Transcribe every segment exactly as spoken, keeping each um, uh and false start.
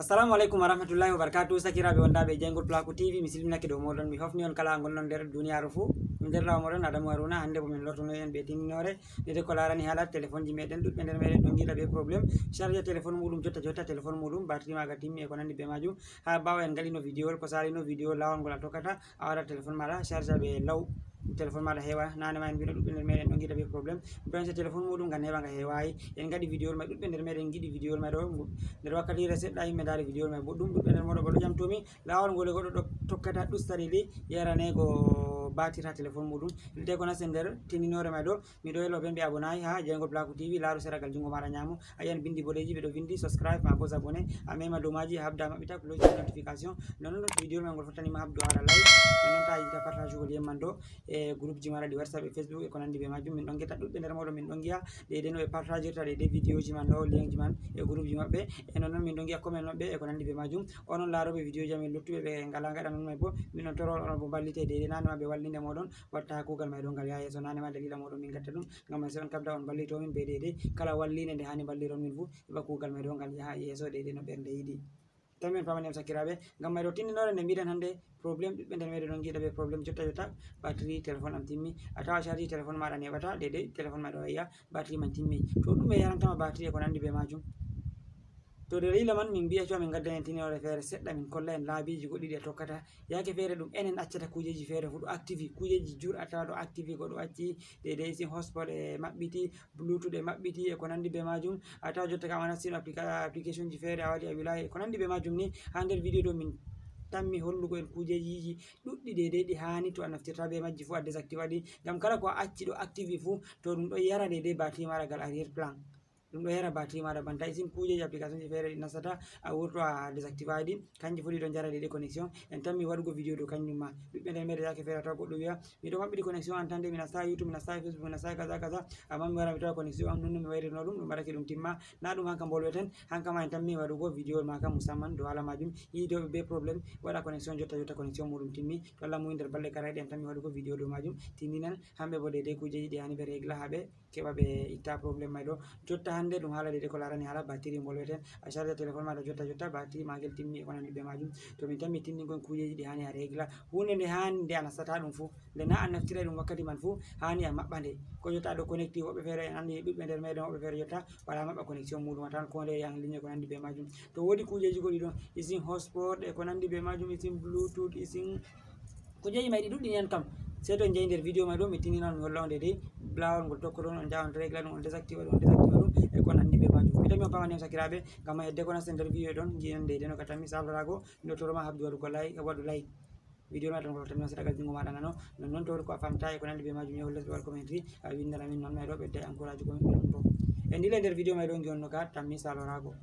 Assalamu aleykum wa rahmatullahi wa barakatuh. Sakiraaɓe wondaaɓe e jeyngol Plaku T V, mi silminake dow mooɗon, mi hofni on kala ngonɗon nder duniyaaru fuu. Min nder lawo mooɗon Adamu Haruna, hannde bo min lortono en ɓe tinndinoore. Ndede ko laarani haala telefonji meɗen, ɗuɗɓe nder meɗen ɗon ngiɗa be problème. Charge telefon muɗum jotta jotta, telefon muɗum batterie maaga timmi e ko nanndi be majum. Haa ɓaawo en ngaɗino video, ko saalino video laawol ngol a tokkata, a waɗa telefon maaɗa charge ɓe law. Telefon maaɗa heewa, nane ma en mbino ɗuɗɓe nder meɗen ɗon ngiɗa be problème. Ɗon se telefon muɗum ngam heewa nga heewayi. En ngaɗi video mai, ɗuɗɓe nder meɗen ngiɗi video mai ɗo. Nder wakkatire seɗɗa yimɓe ndaari video mai boɗɗum, ɗuɗɓe nder mooɗon bo ɗo ƴamtomi. Laawol ngol e goɗɗo ɗo tokkata ɗustari li yaranego batterie ha telefon muɗum. Hidde ko nasen nder tinndinoore mai ɗo. Miɗo elo ɓe ɓe abonayi ha jeyngol Plaku T V, laaru seragal jungo maaɗa nyaamo, a yi'an bindi boɗeeji ɓe ɗo vindi subscribe ma bo abonné, a mema dow maaji, a habda maɓɓita cloche notification. Non non video mai ngol fottani ma habdu a waɗa like, non non ta yiɗita partage gol yemman ɗo e groupe ji maaɗa ɗi WhatsApp e Facebook e ko nanndi be majum. Min ɗon ngetta ɗuɗɓe nder mooɗon, min ɗon ngi'a deydey no ɓe partagerta deydey video ji man ɗo, lien ji man e groupe ji maɓɓe, e non non min ɗon ngi'a comment maɓɓe e ko nanndi be majum. Onon laarooɓe video ji amin luttuɓe ɓe ngala ngaɗa non mai bo, min ɗon toro on onon bo mballite deydey nane ma ɓe wallinde mooɗon. Watta kuugal may ɗo ngal yaha yeeso, nane ma dalila mooɗon min gatta ɗum. Ngam may sey on kabda on mballito min be deydey kala walliinde nde haani mballiron min fuu, heɓa kuugal may ɗo ngal yaha yeeso deydey no ɓernde yiɗi. Tan min pamaniyam sakiraaɓe, ngam may ɗo tinndinoore nde mbiɗen hannde, problème ɗuɗɓe nder meɗen ɗon ngiɗa be problème jotta jotta, batterie téléphone am timmi. A tawa charge téléphone maaɗa neeɓata deydey, téléphone ma ɗo yi'a batterie man timmi. To ɗume yarantama batterie e ko nanndi be majum? To dalila man min mbi'a cewa min ngaddan en tinndinoore feere seɗɗa, min kolla en laabiiji goɗɗi ɗi a tokkata. Yaake feere ɗum enen accata kuujeji feere fuu ɗo active, kuujeji jur a tawa ɗo active, goɗɗo acci deydey isin hotspot e maɓɓiti, bluetooth e maɓɓiti e ko nanndi be majum. A tawa jotta kam a nastino applica-, application ji feere a waɗi a wilayi e ko nanndi be majum ni. Ha nder video ɗo min tammi hollugo en kuujeji ɗuɗɗi deydey ɗi haani to a naftirta be majji fuu a désactive ɗi. Ngam kala ko a acci ɗo active fuu to ɗum ɗo yara deydey batterie maaɗa gal arrière plan. Ɗum ɗo yara batterie maaɗa banta isin kuujeji application ji feere ɗi nastata a wurto a désactive ɗi. Kanji fuu ɗi ɗon jara deydey connexion. En tammi waɗugo video dow kanjum ma. Ɓiɓɓe nder meɗen yaake feere a tawa goɗɗo wi'a, miɗo maɓɓiti connexion an tan de, mi nasta YouTube, mi nasta Facebook, mi nasta kaza kaza, amma mi wara mi tawa connexion an nonno mi wayrino ɗum, ɗum waɗake ɗum timma. Na ɗum hanka mbolweten, hanka ma en tammi waɗugo video maaka musamman dow haala majum. Yiidoɓe be problème waɗa connexion jotta jotta connexion muɗum timmi. To Allah muyi nder balɗe garayɗe en tammi waɗugo video dow majum. Tindinan hamɓe bo deydey kuujeji ɗi haani ɓe régla ha ɓe keɓa ɓe itta problème may ɗo. Jotta hannde ɗum haala deydey ko laarani haala batterie mbolweten. A charge téléphone maaɗa jotta jotta, batterie maagel timmi e ko nanndi be majum. To min tammi tinndingo en kuujeji ɗi haani a régla. Huunde nde haani nde a nastata ɗum fuu, nde na a naftiray ɗum wakkati man fuu, haani a maɓɓa nde. Ko jotta a ɗo connecti, woɓɓe feere en anndi ɓiɓɓe nder meɗen woɓɓe feere jotta wala maɓɓa connexion muɗum, a tawan ko ndeye en ligne ko nanndi be majum. To woodi kuujeji goɗɗi ɗon, isin hotspot e ko nanndi be majum, isin bluetooth, isin kuujeji may ɗi ɗuɗɗi ni an kam. Sey to en njahi nder video may ɗo, mi tinndina on, mi holla on deydey laawol ngol tokkoton, on njaha on régla ɗum, on désactiva ɗum, on désactiva ɗum e ko nanndi be majum. Mi tammi on pamaniyam sakiraaɓe, ngam hedde ko nasten nder video ɗon, ngi'en deydey no ka tammi salorago. Miɗo toro ma habdu waɗugo like, waɗu like. Video ma tan ko tammi on seɗɗa gal junngo maaɗa nano. Non non to woni ko a famta e ko nanndi be majum, yahol les ɓe waɗ commentary, a winndana min, non may ɗo ɓedda e encourage ko min ɗum ɗo. En ndilla nder video may ɗo, ngi'on no ka tammi salorago.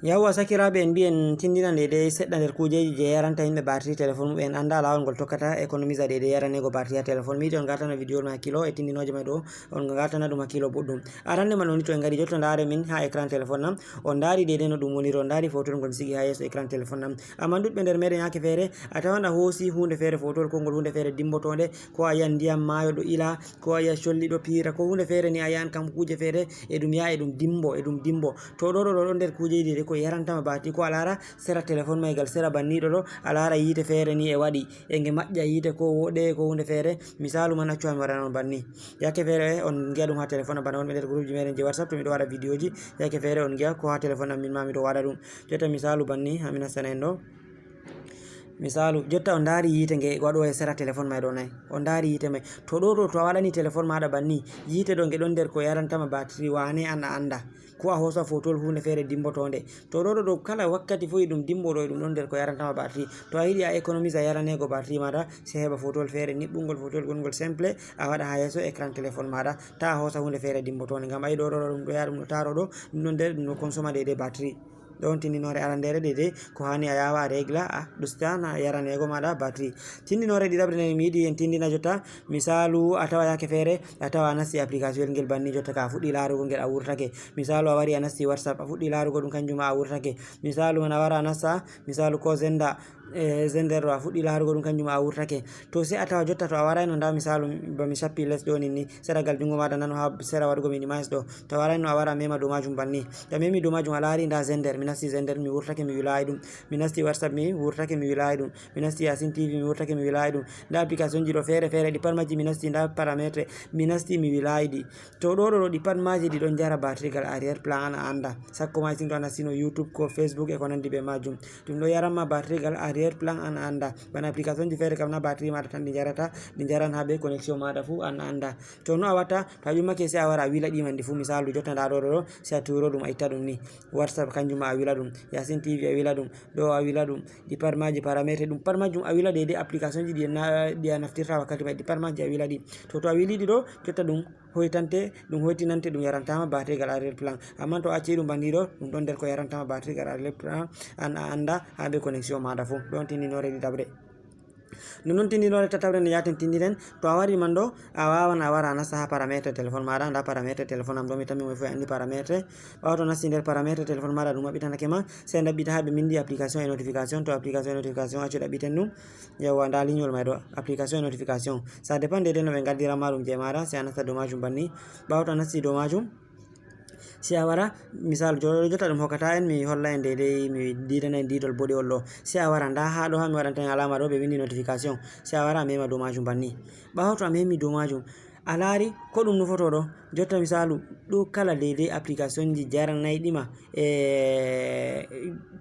Yawwa sakiraaɓe, en mbiyen tinndina deydey seɗɗa nder kuujeji je yaranta yimɓe batterie téléphone muɓɓen, en annda laawol ngol tokkata économise deydey yaranego batterie ha téléphone. Mi yiɗi on ngatana video ma hakkilo e tinndinooje may ɗo, on ngatana ɗum hakkilo boɗɗum. Arande man woni to en ngari jotta ndaare min ha écran téléphone am, on ndaari deydey no ɗum woniri, on ndaari fotowol ngol mi sigi ha yeeso écran téléphone am. Amma ɗuɗɓe nder meɗen yaake feere a tawan a hoosi huunde feere fotowol, ko ngol huunde feere dimbotoonde, ko a yi'an ndiyam maayo ɗo ila, ko a yi'a colli ɗo piira, ko huunde feere ni a yi'an kam kuuje feere e ɗum yaha e ɗum dimbo, e ɗum dimbo. To ɗo ɗo ɗo ɗo nder kuujeji ɗi ko yarantama batterie, ko a laara sera téléphone may gal sera banni ɗo ɗo, a laara yiite feere ni e waɗi, e nge maƴƴa yiite ko woɗe ko huunde feere. Misaalu man accu ha mi waɗana on banni. Yaake feere on ngi'a ɗum ha téléphone am, bana wonɓe nder groupe ji meɗen je WhatsApp to miɗo waɗa video ji, yaake feere on ngi'a ko ha téléphone am min ma miɗo waɗa ɗum. Jotta misaalu banni ha mi nastana en ɗo. Misaalu, jotta on ndaari yiite nge waɗo e sera téléphone may ɗo nay. On ndaari yiite may. To ɗo ɗo to a waɗani téléphone maaɗa banni, yiite ɗo nge ɗon nder ko yarantama batterie wane an a annda. Ko a hoosa fotowol huunde feere dimbotoonde. To ɗo ɗo ɗo kala wakkati fof e ɗum dimbo ɗo e ɗum ɗon nder ko yarantama batterie. To a yiɗi a économise a yaranego batterie maaɗa, sey heɓa fotowol feere niɓɓungol, fotowol gongol simple, a waɗa ha yeeso écran téléphone maaɗa. Ta a hoosa huunde feere dimbotoonde. Ngam ayi ɗo ɗo ɗo ɗum ɗo yaha ɗum ɗo taaro ɗo, ɗum ɗon nder ɗum ɗo consomma deydey batterie. Ɗon tinndinoore arandeere deydey ko haani a yaawa a régla a ɗustana yaraneego maaɗa batterie. Tinndinoore ɗiɗaɓre nde mi yiɗi en tinndina jotta, misaalu a tawa yaake feere a tawa a nasti application ngel banni jotta ka a fuɗɗi laarugo ngel a wurtake. Misaalu a wari a nasti WhatsApp a fuɗɗi laarugo ɗum kanjum ma a wurtake. Misaalu man a wara a nasta misaalu ko Xender E zender ɗo a fuɗɗi laarugo ɗum, kanjum a wurtake. To se a tawa jotta to a warayno, nda misalu ba mi cappi les ɗo ninni, seragal jungo maɗa nano ha sera waɗugo minimise ɗo. To a warayno a wara a mema dow majum banni. To a memi dow majum a laari nda zender, mi nasti zender mi wurtake mi wilayi ɗum. Mi nasti WhatsApp mi wurtake mi wilayi ɗum. Mi nasti Yasin T V mi wurtake mi wilayi ɗum. Nda application ji ɗo fere fere ɗi pat majji mi nasti, nda parametre mi nasti mi wilayi ɗi. To ɗo ɗo ɗi pat maji ɗi ɗon jara batrigal arrière plan an a anda. Sakko ma isin to a nastino YouTube ko Facebook e ko nandi be majum. Ɗum ɗo yaranma batrigal arrière plan an a anda. Bana application ji fere kam na batri maɗa tan ɗi jarata, ɗi jaran ha be connexion maɗa fu an a anda. To no a watta, to a ƴummake se a wara a wila ɗi man ɗi fu, misalu jotta nda ɗo ɗo ɗo, se a turo ɗum a itta ɗum ni. WhatsApp kanjum ma a wila ɗum, Yasin T V a wila ɗum, ɗo a wila ɗum, ɗi pat maji parametre ɗum pat majum a wila daidai application ji ɗi na, ɗi a naftirta wakkati mai ɗi pat maji a wila ɗi. To to a wili ɗi ɗo, jotta ɗum hoytante, ɗum hoytinante, ɗum yarantama batrigal arrière plan. Amma to a acci ɗum banni ɗo, ɗum ɗon nder ko yarantama batrigal arrière plan, an a anda ha be connexion maɗa fu. Ɗon tindinore ɗiɗaɓre. No non tindinore tataɓre nde yaten tindiren, to a wari man ɗo, a wawan a wara a nasta ha parametre téléphone maɗa, nda parametre téléphone am ɗo, mi tammi mo fof andi parametre. Ɓawo to nasti nder parametre téléphone maɗa ɗum maɓɓitanake ma, sai ɗaɓɓita ha ɓe mindi application et notification, to application et notification accu ɗaɓɓiten ɗum. Yawwa, nda lignol mai ɗo, application et notification. Ça dépend de no ɓe ngaddiranma ɗum je maɗa, sai a nasta dow majum banni. Ɓawo to a nasti dow majum, se a wara, misal jo-, jotta ɗum hokkata en, mi holla en daidai, mi didana en didol boɗewol ɗo. Se a wara nda ha ɗo ha mi waɗanta en alama ɗo ɓe windi notification. Se a wara a mema dow majum banni. Ɓawo to a memi dow majum, a laari ko ɗum nufoto ɗo. Jotta misalu ɗo kala daidai application ji jaranai ɗima. E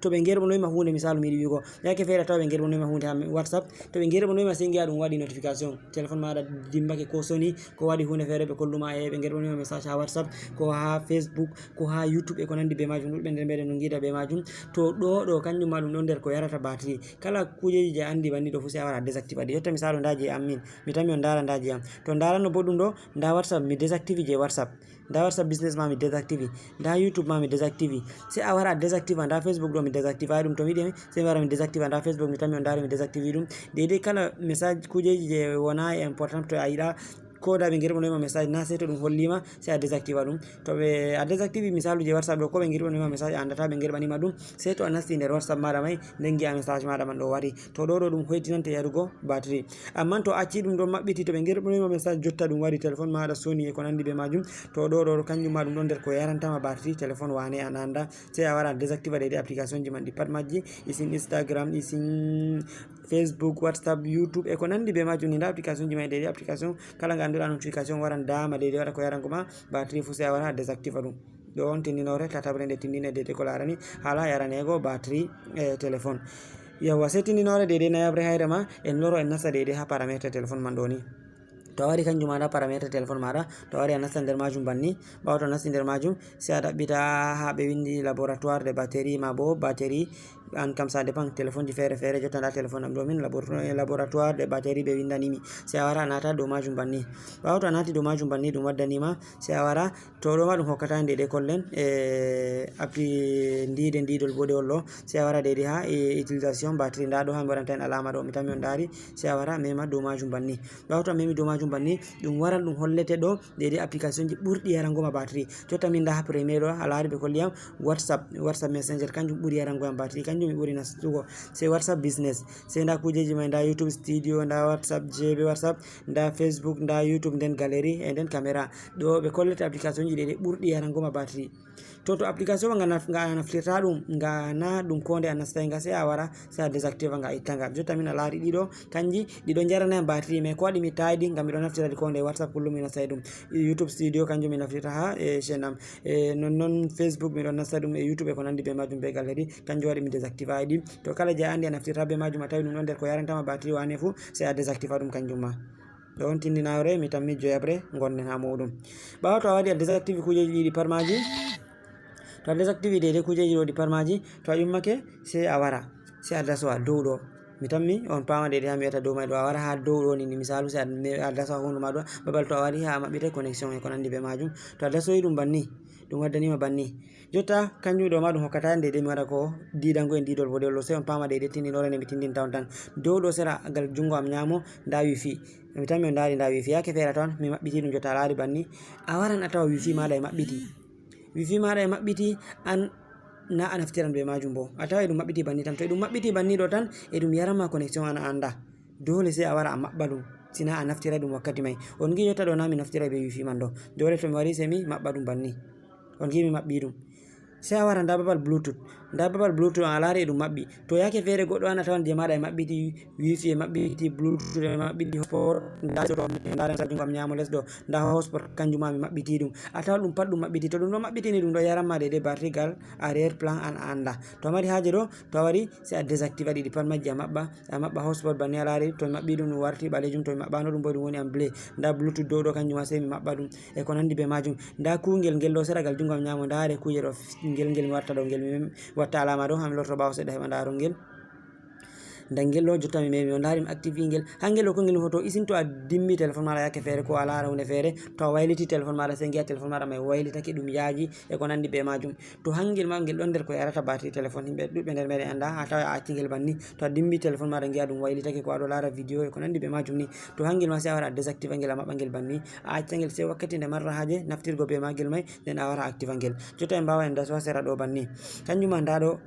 to ɓe gerɓo noyima hunde, misalu mi yiɗi wigo yake feere tawa ɓe gerɓo noyima hunde ha WhatsApp, to ɓe gerɓo noyima sai ngiya ɗum waɗi notification. Téléphone maɗa dimbake ko soni, ko waɗi hunde feere ɓe kolluma e ɓe gerɓo noyima message ha WhatsApp, ko ha Facebook, ko ha YouTube e ko nandi be majum, ɗuɗɓe nder meɗen no gida be majum. To ɗo ɗo kanjum ma ɗum ɗon nder ko yarata batterie. Kala kujeji je a andi banni ɗo fu sai a wara a désactive ɗi. Jotta misalu nda je am min, mi tammi on dara nda je am. To darano boɗɗum ɗo, nda WhatsApp mi désactive je WhatsApp. Nda WhatsApp business ma mi désactive. Nda YouTube ma mi désactive. Sai a wara a désactive, nda Facebook ɗo mi désactive ɗum to mi yiɗi sai mi wara mi désactive, nda Facebook mi tammi on dari mi désactive ɗum. Daidai kala message kujeji je wona important to a yiɗa ko da ɓe gerɓo noyima message na, sai to ɗum hollima sai a désactive ɗum. To ɓe a désactive misalu je WhatsApp ɗo, ko ɓe gerɓo noyima message a andata ɓe gerɓanima ɗum, sai to a nasti nder WhatsApp maɗa mai nden giya message maɗa man ɗo wari. To ɗo ɗo ɗum hoytinante yarugo batterie. Amma to a acci ɗum ɗon maɓɓiti, to ɓe gerɓo noyima message jotta ɗum wari téléphone maɗa soni e ko nandi be majum, to ɗo ɗo kanjum ma ɗum ɗon nder ko yarantama batterie téléphone wane an anda. Sai a wara a désactive daidai application ji man ɗi pat majji, isin Instagram, isin Facebook, WhatsApp, YouTube e ko nandi be majum ni. Nda application ji mai daidai application kala nga anduɗa notification waran dama daidai waɗa ko yarango ma batterie fu, sai a wara a désactive ɗum. Ɗo on tindinore tataɓre nde tindine daidai ko larani hala yaranego batterie e téléphone. Yawwa, sai tindinore daidai nayaɓre hayre ma en loro en nasta daidai ha parametre téléphone man ɗo ni. To a wari kanjum ma nda parametre téléphone maɗa, to a wari a nasta nder majum banni. Ɓawo to a nasti nder majum sai a ɗaɓɓita ha ɓe windi laboratoire de batterie ma bo batterie. An kam ça dépend téléphone ji fere fere, jotta nda téléphone am ɗo min labor-, laboratoire de batterie ɓe windanimi. Sai a wara a nata dow majum banni. Ɓawo to a nati dow majum banni ɗum waddanima, sai a wara to ɗo ma ɗum hokkata nde ɗe kollen e appli ndide ndidol boɗewol ɗo. Sai a wara daidai ha e utilisation batterie, nda ɗo ha mi waɗanta en alama ɗo mi tammi on dari. Sai a wara a mema dow majum banni. Ɓawo to a memi dow majum banni, ɗum waran ɗum hollete ɗo daidai application ji ɓurɗi yarango ma batterie. Jotta min nda ha premier ɗo a lari ɓe kolli yam WhatsApp, WhatsApp Messenger kanjum ɓuri yarango yam batterie, kanjum mi ɓuri nastugo. Sai WhatsApp Business, sai nda kujeji mai, nda YouTube Studio, nda WhatsApp G B WhatsApp, nda Facebook, nda YouTube, nden galerie e nden camera. Ɗo ɓe kollete application ji ɗe ɗe ɓurɗi yarango ma batterie. To to application ma nga naf-, nga a naftirta ɗum, nga na ɗum ko nde a nastai nga, sai a wara sai a désactive nga a itta nga. Jotta min a lari ɗiɗo kanji ɗiɗo jarana yam batterie, mais ko waɗi mi taidi ngam miɗo naftira ɗi ko nde, WhatsApp kullum mi nastai ɗum, YouTube Studio kanjum mi naftirta ha e chaîne am, e non non Facebook miɗo nasta ɗum e YouTube e ko nandi be majum be galerie, kanjum waɗi mi désactive ɗi. To kala je a andi a naftirta be majum a tawi ɗum ɗon nder ko yarantama batterie wane fu, sai a désactive ɗum kanjum ma. Ɗo on tindinore mi tammi joyaɓre gonden ha muɗum. Ɓawo to a waɗi a désactive kujeji ɗiɗi pat maji, to a désactive daidai kujeji ɗo ɗi pat maji, to a ƴummake sai a wara sai a dasowa dow ɗo. Mi tammi on pama daidai ha mi wiyata dow mai ɗo, a wara ha dow ɗo ni, ni misalu sai a me-, a dasowa hundu ma ɗo, babal to a wari ha a maɓɓita connexion e ko nandi be majum. To a dasoyi ɗum banni, ɗum waddanima banni. Jotta kanjum ɗo ma ɗum hokkata daidai mi waɗa ko didango en didol boɗewol ɗo, sai on pama daidai tindinore nde mi tindinta on tan. Dow ɗo sera gal jungo am nyamo nda wifi. Mi tammi on dari nda wifi, yake feere ton mi maɓɓiti ɗum, jotta a lari banni. A waran a tawa wifi maɗa e maɓɓiti. Wifi maɗa e maɓɓiti, an na a naftiran be majum bo. A tawa e ɗum maɓɓiti banni tan. To e ɗum maɓɓiti banni ɗo tan, e ɗum yaranma connexion an a anda. Dole sey a wara a maɓɓa ɗum. Sina a naftira ɗum wakkati mai. On ngi jotta ɗo na mi naftira be wifi man ɗo. Dole to mi wari sey mi maɓɓa ɗum banni. On ngi mi maɓɓi ɗum. Sey a wara nda babal bluetooth. Nda babal bluetooth an a lari e ɗum maɓɓi. To yake fere goɗɗo an a tawan je maɗa e maɓɓiti wifi e maɓɓiti bluetooth e maɓɓiti hotspot. Nda so to nda ɗan sa jungo am nyamo les ɗo. Nda hotspot kanjum ma mi maɓɓiti ɗum. A tawan ɗum pat ɗum maɓɓiti. To ɗum ɗo maɓɓitini ɗum ɗo yaranma dede batterie gal arrière plan an a anda. To a mari haje ɗo, to a wari sey a désactiva ɗiɗi pat majji a maɓɓa. A maɓɓa hotspot banni a lari to mi maɓɓi ɗum ɗum warti ɓalejum, to mi maɓɓano ɗum bo ɗum woni an bleu. Nda bluetooth dow ɗo kanjum ma sey mi maɓɓa ɗum. E ko nandi be majum. Nda kungel ngel ɗo sera gal jungo am nyamo, nda are kuje ɗo ngel ngel mi watta ɗo ngel mi mem-, watta alama ɗo ha mi lorto ɓawo seɗɗa heɓa nda ɗo ngel. Nda ngel ɗo jotta mi memi on, nda mi activi ngel. Ha ngel ɗo ko ngel mi foto isin to a dimbi téléphone maɗa yake fere ko a lara hunde fere, to a wayliti téléphone maɗa sey ngi'a téléphone maɗa mai waylitake ɗum yaji e ko nandi be majum. To hangel ma ngel ɗon nder ko yarata batterie téléphone, himɓe ɗuɗɓe nder meɗen anda, a tawa a acci ngel banni. To a dimbi téléphone maɗa ngi'a ɗum waylitake ko a ɗo lara vidéo e ko nandi be majum ni. To hangel ma sey a wara a désactiva ngel a maɓɓa ngel banni. A acca ngel sey wakkati nde marra haje naftirgo be magel mai, nden a wara a activa ngel. Jotta en mbawa en daso ha sera ɗo banni. Kanjum ma nda ɗo,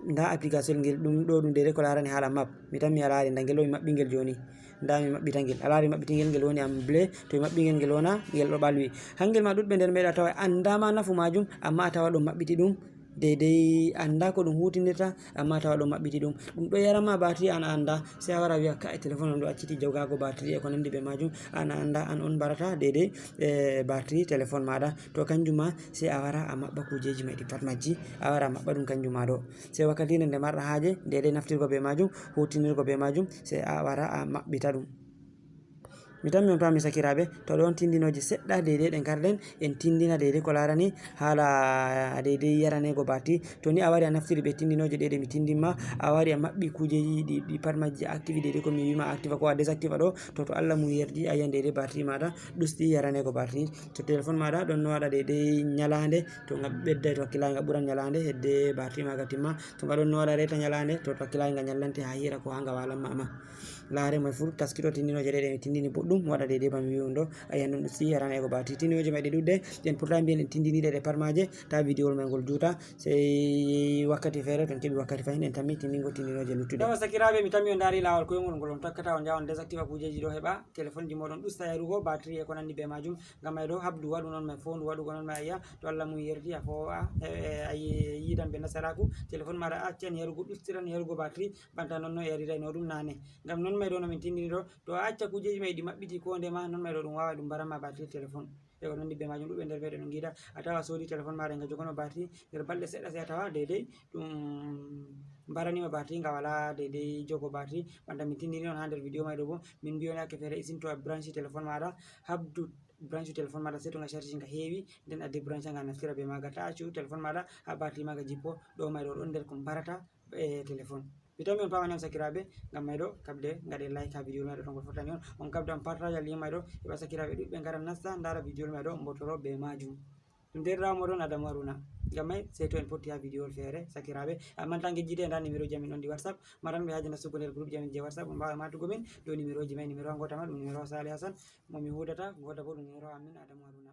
nda application ngel ɗum ɗo ɗum dede ko larani hala map. Mi tammi a lari nda ngel ɗo mi maɓɓi ngel joni. Nda mi maɓɓita ngel. A lari maɓɓiti ngel, ngel woni an bleu. To mi maɓɓi ngel, ngel wona, ngel ɗo ɓalwi. Hangel ma ɗuɗɓe nder meɗa tawa andama nafu majum, amma a tawa ɗo maɓɓiti ɗum. Deydey anda ko ɗum hutinirta, amma tawa ɗo maɓɓiti ɗum. Ɗum ɗo yaranma batterie an a anda, sey a wara a wi'a kai téléphone on ɗo acciti jogago batterie e ko nandi be majum. An a anda, an on mbarata deydey, eh, batterie téléphone maɗa. To kanjum ma sey a wara a maɓɓa kujeji mai ɗi pat majji, a wara a maɓɓa ɗum kanjum ma ɗo. Sey wakkati nde nde marɗa haje, deydey naftirgo be majum, hutinirgo be majum, sey a wara a maɓɓita ɗum. Mi tammi on pami sakiraɓe, to ɗon tindinoje seɗɗa deydey ɗen karɗen, en tindina deydey ko larani hala deydey yaranego batterie. To ni a wari a naftiri be tindinoje ɗe ɗe mi tindinma, a wari a maɓɓi kujeji ɗi, ɗi pat majji a activi deydey ko mi wima a activa ko a désactiva ɗo, to, to Allah mum yerdi a yiyan deydey batterie maɗa ɗusti yaranego batterie. To téléphone maɗa ɗon no waɗa deydey nyalande, to nga ɓedday to hakkilay nga ɓuran nyalande hedde batterie maga timma. To nga ɗon no waɗa reta nyalande, to, to hakkilay nga nyallante ha hira ko ha nga walanma ma. Lare mai fuu taskito tindinoje ɗe ɗe mi tindini boɗɗum, waɗa deydey ba mi wi'i on ɗo, a yiyan ɗum ɗusti yarana e ko batterie. Tindinoje mai ɗe ɗuɗɗe, ɗen pourtant mbiyen en tindini ɗe ɗe parmaje, ta vidéo mai ngol juuta, sey wakkati fere to en keɓi wakkati fahin en tammi tindingo tindinoje luttuɗe. Yawa sakiraɓe, mi tammi on ndari lawol koyngol ngol on tokkata on jaha on désactiva kujeji ɗo heɓa téléphone ji moɗon ɗusta yarugo batterie e ko nandi be majum. Ngam mai ɗo habdu waɗu non mai fondu waɗugo non mai a yiya to Allah mum yerdi a fowa, e, e, a yi-, yidan be nasaraku. Téléphone maɗa accan yarugo ɗustiran yarugo batterie. Banta non no yarirayno ɗum nane. Ngam non mai ɗo no min tindini ɗo, to a acca kujeji mai ɗi maɓɓiti ko nde ma, non mai ɗo ɗum wawa ɗum mbaranma batterie téléphone. E ko nandi be majum ɗuɗɓe nder meɗen on ngiida, a tawa a sodi téléphone maɗa nga jogono batterie, nder balɗe seɗɗa sey a tawa deydey ɗum mbaranima batterie nga wala deydey jogo batterie. Banta min tindini on ha nder vidéo mai ɗo bo, min mbiyon yakke fere isin to a branche téléphone maɗa, habdu branche téléphone maɗa sey to nga charge nga heewi, nden a débranche nga naftira be maga. Ta accu téléphone maɗa ha batterie maga jippo, ɗo mai ɗo ɗon nder ko mbarata e téléphone. Mi tawi on pamani am sakiraɓe, ngam mai ɗo kabde ngaɗe like ha vidéo mai ɗo, to ngol fottani on. On kabda on partage lien mai ɗo, heɓa sakiraɓe ɗuɗɓe ngara nasta ndara vidéo mai ɗo mbotoro be majum. Ɗum derɗirawo moɗon Adamu Haruna. Ngam mai sey to en potti ha vidéo fere sakiraɓe. Amma ta ngejjite nda numéro ji amin ɗon ɗi WhatsApp. Maranɓe haje nastugo nder groupe ji amin je WhatsApp on mbawa matugo min dow numéro ji mai. Numéro an ngota ma ɗum numéro Sali Hassan mo mi hudata, ngota bo ɗum numéro amin Adamu Haruna.